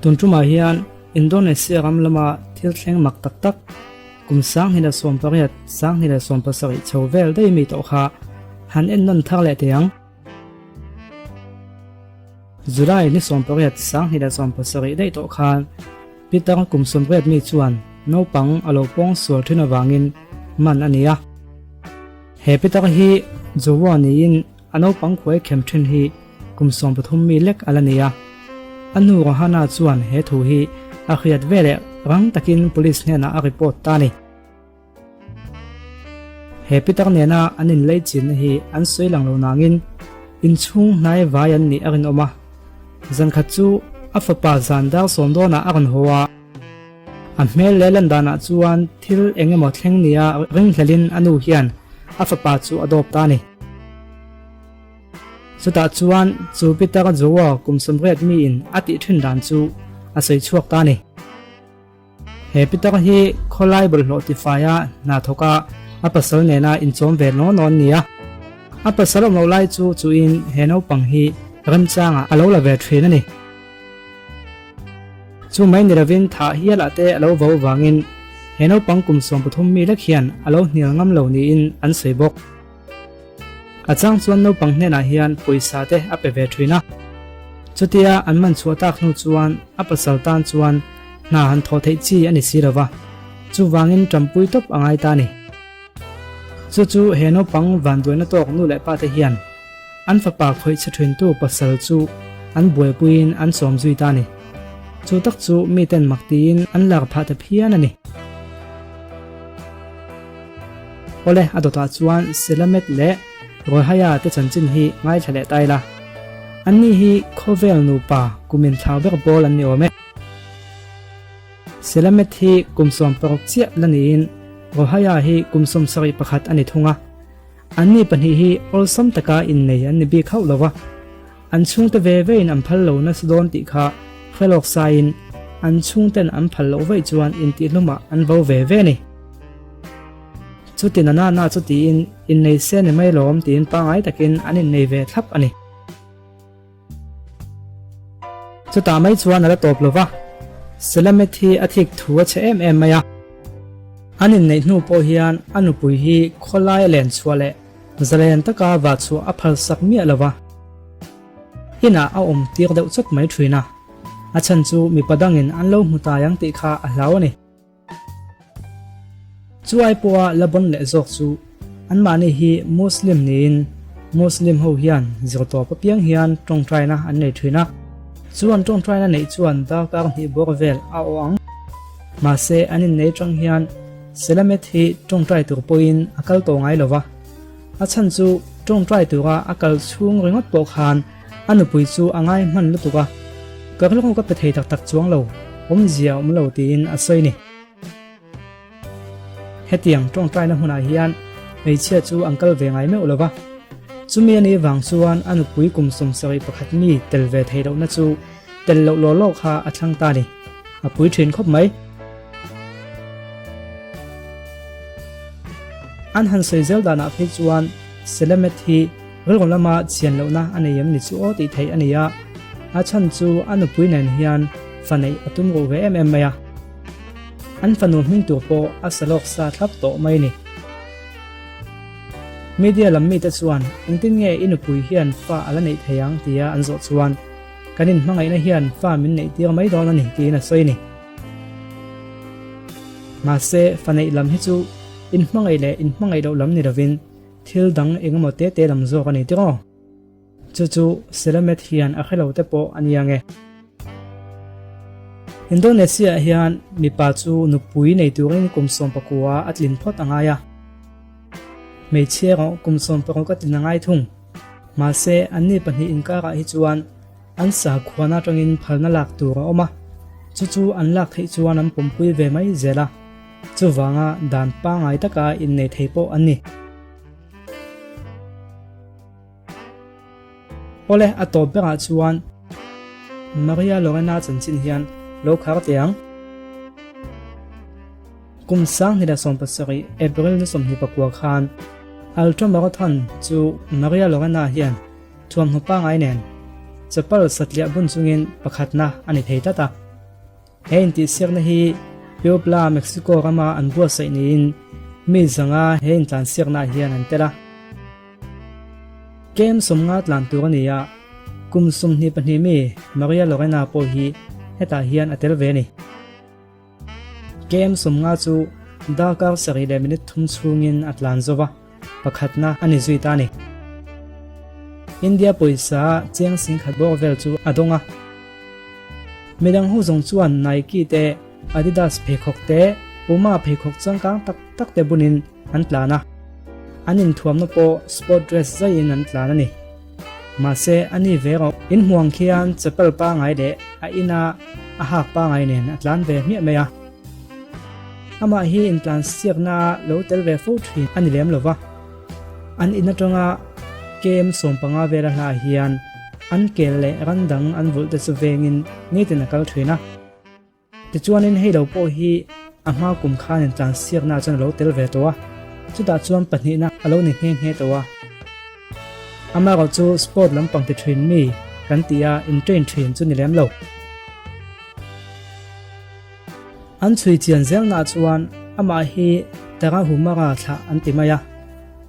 Tun tumah hian Indonesia ram lama thil thleng mak tak tak kum 2018, 2017 chho vel daih mi tawh kha han en nawn thar leh teh ang. July ni 18, 2017 daih tawh khan Pitar kum 80 mi chuan naupang a lo pawng sual thin avangin man a ni a. He pitar hi Jowa niin A naupang khuai khem thin hi kum 13 mi lek a la ni a. A nu Rohana chuan he thu hi a hriat veleh rang takin police hnenah a report ta a ni. He pitar nena an inlei chinna hi an sawi lang lo nangin inchhung hnai vai an nih a rinawm a. Zankhat chu a fapa zan dar sawm dawnah a rawn haw a. A hmel leh lan danah chuan thil eng emaw thleng nia ringhlelin a nu hian a fapa chu a dawp ta a ni. Chutah chuan chu Peter Joa kum 80 miin a tih thin dan chu a sawi chhuak ta a ni. He Peter hi khawlai bawlhhlawh tifaia hna thawka a pasal nena inchawm ve nawn nawn nia. A pasal awm loh lai chu chuin he naupang hi remchangah a lo la ve thin a ni. Chu mai ni lovin thah hialah te a lo vo vangin he naupang kum 13 mi lek hian a lo hnial ngam lo niin an sawi bawk. A chang chuan naupang hnenah hian pawisa te a pe ve thin a. Chutia an man chhuah tak hnu chuan a pasal tan chuan hna han thawh theih chi a ni si lova, chuvangin tampui tawp a ngai ta a ni. Chu chu he naupang vanduaina tawk nu leh pa te hian an fapa khawih chhe thintu pasal chu an buaipuiin an sawm zui ta a ni. Chu tak chu miten mak tiin an lar phah ta phian a ni. Awle, a dawtah chuan Selamet leh Rohaya te chanchin hi ngaithla leh ta ila. Anni hi khawvel nupa kumin thlau ber pawl an ni awm e. Selamet hi kum 16 chiah la niin Rohaya hi kum 71 a ni thung a. Anni pahnih hi awlsam taka innei an ni bik hauh lo va, an chhungte ve vein an phal lo nasa dawn tih kha hre lawk saiin an chhungten an phal loh vaih chuan intihhlumah an vo ve ve a ni. Chuti na na na chu tiin innei se ni mai lawm tiin pangngai takin an innei ve thlap a ni. Chutah mai chuan a la tawp lo va, Selamet hi a thik thu a chhe em em mai a. An inneih hnu pawh hian a nupui hi khawlai a len chhuah leh zalen taka vah chhuah a phalsak miah lo va. Inah a awm tir deuh chawt mai thin a, a chhan chu mipa dangin an lo hmu tai ang tih kha a hlau a ni. Chu ai pawha la bon leh zawk chu anmahni hi Muslim niin Muslim ho hian zirtawp apiang hian tawngtaina an nei thin a, chu an tawngtaina neih chuan darkar hnih bawr vel a awh ang. Mahse an innei tang hian Selamet hi tawngtai tur pawhin a kal tawh ngai lo va, a chhan chu tawngtai tura a kal chhung ringawt pawh khan A nupui chu a ngai hman lutuk a, ka rilru ka pe thei tak tak chuang lo, awmzia a awm lo tiin a sawi ni. Hetiang tawngtaina hmunah hian hmeichhia chu an kal ve ngai meuh lo va, chumi a nih vang chuan a nupui kum 71 mi tel ve theih lohna chu tel loh law law kha a thlang ta ni. A pui thin khawp mai. An han sawi zel danah phei chuan Selamet hi Rilru lama chian lohna a nei em ni chu aw tih theih a ni a, a chhan chu a nupui nen hian fa neih a tum ruh ve em em mai a. An fanu hming tur pawh a sa lawk sa thlap tawh mai a ni. Media lam mite chuan engtin nge i nupui hian fa a la neih thei ang tia an zawh chuan kan inhmangaihna hian fa min neih tir mai dawn a ni tiin a sawi a ni. Mahse, fa neih lam hi chu inhmangaih leh inhmangaih loh lam ni lovin Thil dang eng emaw te te lam zawk a ni tiraw? Chu chu Selamet hian a hre lo te pawh a nia nge. Indonesia ah hian mipa chu nupui nei turin kum 19 a tlin phawt a ngai a. Hmeichhia erawh kum 16 a tlin a ngai thung. Mahse, anni pahnih inkarah hi chuan an sakhuana atangin phalna lak tur a awm a, chu chu an lak theih chuan an pawmpui ve mai zel a. Chuvanga dan pangngai taka innei thei pawh an ni. Awle, a tawp berah chuan Maria Lorena chanchin hian lo khar teh ang. Kum 2017 April ni 29 khan Ultra Marathon chu Maria Lorena hian thuamhnaw pangngai nen chapal satliah bun chungin pakhatna a ni thei tlat a. He intihsiakna hi Puebla, Mexico rama an buatsaih niin mi zanga he intlansiaknaah hian an tel a. Kem 50 tlan tur a ni a, kum 22 mi Maria Lorena pawh hi hetah hian a tel ve a ni. Kem 50 chu darkar sarih leh minute thum chhungin a tlan zo va, pakhatna a ni zui ta a ni. India pawisa cheng singkhat bawk vel chu a dawng a. Midang ho zawng chuan Nike te, Adidas pheikhawk te, Puma pheikhawk changkang tak tak te bunin an tlan a. An inthuamna pawh sport dress zaiin an tlan a ni. Mahse, a ni ve rawh. Inhmuang khian chapel pangai leh a ina a hak pangai nen a tlan ve hmiah mai a. Amah hi intlan siakna lo tel ve fo thin a ni lem lo va. An in atanga kem 15 vela hlaah hian an kel leh ran dang an vulh te chu vengin nitin a kal thin a. Tichuanin hei lo pawh hi a hma kum khan intlan siakna chuan a lo tel ve tawh a, chutah chuan pahnihna a lo ni nghe nghe tawh a. Amaherawh chu sport lampang ti thin mi kan tih a in train thin chu ni lem lo. An chhui chian zelnaah chuan amah hi Tarahumara thlah an ti mai a,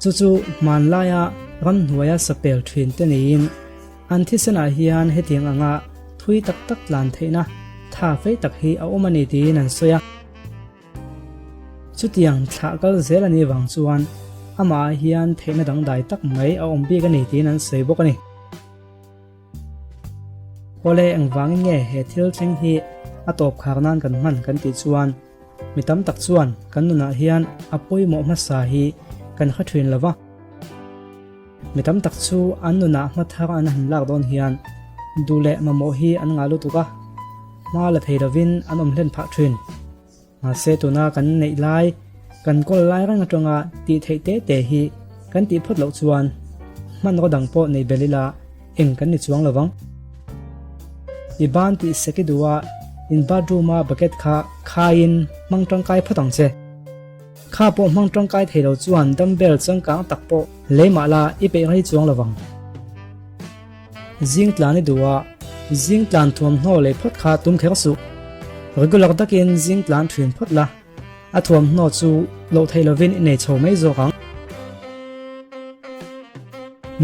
chu chu hmanlaia ramhnuaia sapel thin te niin an thisenah hian hetiang anga thui tak tak tlan theihna tha fei tak hi a awm a ni tiin an sawi a. Chutiang thlah kal zel a nih vang chuan amah hian theihna dangdai tak mai a awm bik a ni tiin an sawi bawk a ni. Awle engvangin nge he thil thleng hi a tawp khar nan kan hman kan tih chuan mi tam tak chuan kan nunah hian a pawimawh hmasa hi kan hre thin lo va. Mi tam tak chu an nunah hma thar an han lak dawn hian duh leh mamawh hi an ngah lutuk a, hma la thei lovin an awm hlen phah thin. Mahse tuna kan neih lai, kan kawl lai reng atanga tih theih te te hi kan tih phawt loh chuan hmanraw dang pawh nei bel ila eng kan ni chuang lovang. I ban tih sek i duh a, in bathroom a bucket kha khaiin hmang tangkai phawt ang che. Kha pawh hmang tangkai thei lo chuan dumbbell changkang tak pawh lei mah la i peih rei chuang lovang. Zing tlan i duh a, zing tlan thuamhnaw lei phawt kha tum kher suh. Regular takin zing tlan thin phawt la, a thuamhnaw chu loh theih lovin i nei chho mai zawk ang.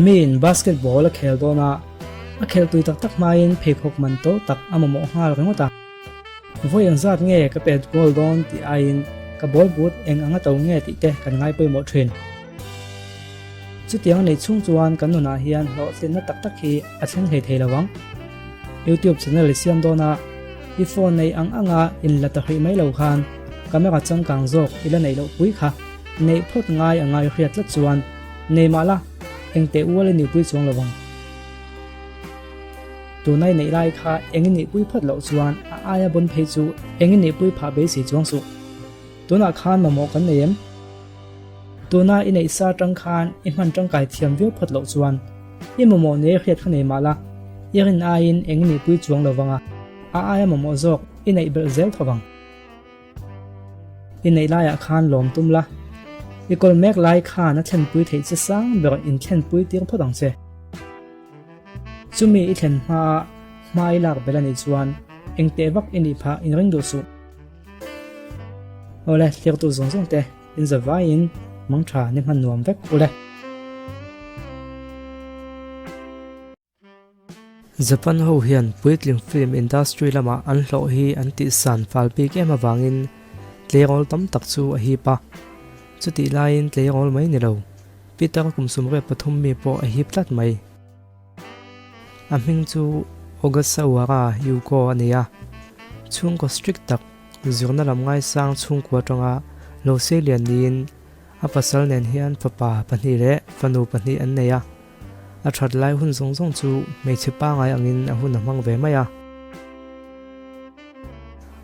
Miin basketball a khel dawn a, a khelh tui tak tak hmain pheikhawk man to tak a mamawh nghal ringawt a. Vawi eng zat nge ka pet goal dawn tih aiin ka ball but eng anga to nge tih te kan ngai pawimawh thin. Chutiang a neih chhung chuan kan nunah hian hlawhtlinna tak tak hi a thleng hlei thei lo ang. YouTube channel i siam dawn a, i phone nei ang anga in la ta hrih mai lo khan camera changkang zawk i la neih loh pui kha neih phawt ngai a ngai hriat tlat chuan nei mah la engteh ual i nihpui chuang lo ang. Tuna i neih lai kha eng i nihpui phawt loh chuan a aia bawn phei chu eng i nihpui phah beisei chuang suh. Tunah khan mamawh kan nei em? Tuna i neih sa atang khan i hman tangkai thiam viau phawt loh chuan i mamawh nei hriat kha nei mah la, i rin aiin eng i nihpui chuang lo vang a, a aia mamawh zawk i neih belh zel tho vang. I neih laiah khan lawm tum la, i kawl mek lai khan a thlenpui theih che sang ber inthlenpui tir phawt ang che. Chumi i thlen hmaa hma i lak belh a nih chuan eng teh vak i nih phah inring duh suh. Awle, thliartu zawng zawng te in za vaiin mangtha ni hman nuam vek ule. Japan ho hian puitling film industry lamah an hlawh hi an tihsan fal bik em avangin tleirawl tam tak chu a hip a. Chutih laiin tleirawl mai ni lo, Peter kum 33 mi pawh a hip tlat mai. A hming chu Ogasawara Yuko a ni a, chhungkaw strict tak, zirna lam ngaisang chhungkua atanga lo seilian niin a pasal nen hian fapa pahnih leh fanu pahnih an nei a. A that lai hun zawng zawng chu hmeichhe pangai angin a hun a hmang ve mai a.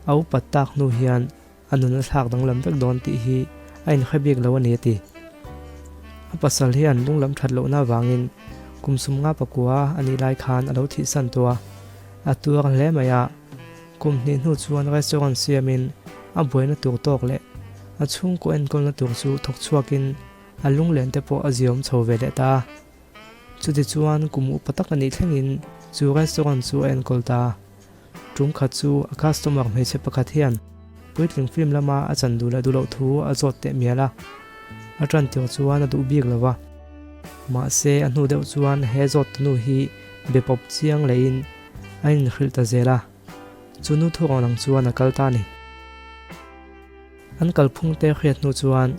A upat tak hnu hian A nun a thlak danglam vek dawn tih hi a inhre bik lo a ni a ti. A pasal hian lunglam that lohna avangin kum 54 a nih lai khan a lo thihsan tawh a, a tuar hle mai a. Kum hnih hnu chuan restaurant siamin a buaina tur tawk leh a chhungkaw enkawlna tur chu thawk chhuakin a lunglen te pawh a ziawm chho ve leh ta a. Chutichuan kum upa tak a nih thlengin chu restaurant chu a enkawl ta. Tum khat chu a customer hmeichhe pakhat hian puitling film lama a chan duh leh duh loh thu a zawt teh mial a, a tan tir chuan a duh bik lo va. Mahse a hnu deuh chuan he zawt tunu hi be pawp chiang lehin a inhrilh ta zel a, chu nu thurawn ang chuan a kal ta a ni. An kalphung te hriat hnu chuan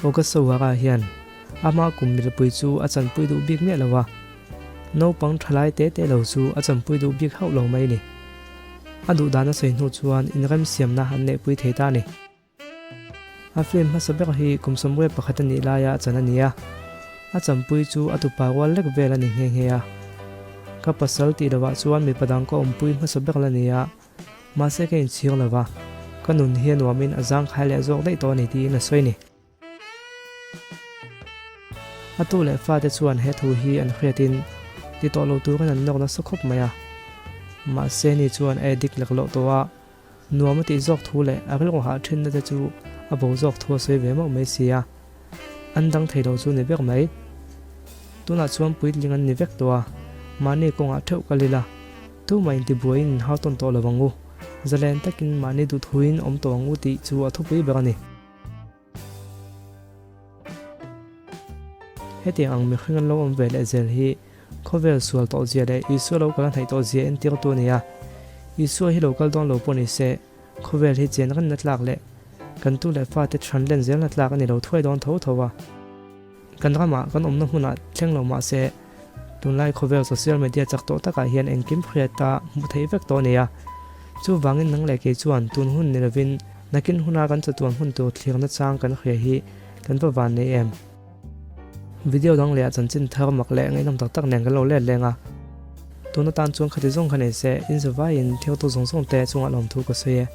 Ogasawara hian amah kum milpui chu a chanpui duh bik miah lo a, naupang thalai te te lo chu a chanpui duh bik hauh lo mai ni. A duh dan a sawi hnu chuan inremsiamna an neihpui thei ta a ni. A film hmasa ber hi kum 21 a nih laia a chan a ni a, a chanpui chu a tupa rual lek vel a ni nghe nghe a. Ka pasal tih lovah chuan mipa dang ka awmpui hmasa ber la ni a, Mahse ka inchhir lo va, ka nun hi a nuamin a zangkhai leh zawk daih tawh a ni tiin a sawi a ni. A tu leh fate chuan he thu hi an hriatin ti tawh lo turin an nawk nasa khawp mai a. Mahse ni chuan a edik lek loh tawh a, nuam a tih zawk thu leh a rilru hah thinna te chu a bo zawk thu a sawi ve mauh mai si a. An dang thei lo chu ni ber mai. Tunah chuan puitling an ni vek tawh a, mahni kawngah theuh kal ila, tumah intibuaiin inhau tawn tawh lo ang u, zalen takin mahni duhthuin awm tawh ang u tih chu a thupui ber a ni. Hetiang ang mihring an lo awm ve leh zel hi khawvel sual tawh zia leh Isua lo kal a hnaih tawh zia entirtu a ni a. Isua hi lo kal dawn lo pawh ni se, Khawvel hi chen rinna tlak leh kan tu leh fate chhan len zelna tlak a ni lo thuai dawn tho tho a. Kan ramah kan awmna hmunah thleng lo mah se, tunlai khawvel social media chak tawh takah hian engkim hriat a hmuh theih vek tawh a ni a. Chuvangin nang leh kei chuan tun hun ni lovin nakin huna kan chatuan hun tur thlirna chang kan hria hi kan va van nei em? Video dang leh ah chanchin thar mak leh ngaihnawm tak tak nen kan lo let leng a, tun atan chuan khati zawng kha nei se, inzavaiin thiltu zawng zawng te chungah lawmthu ka sawi e.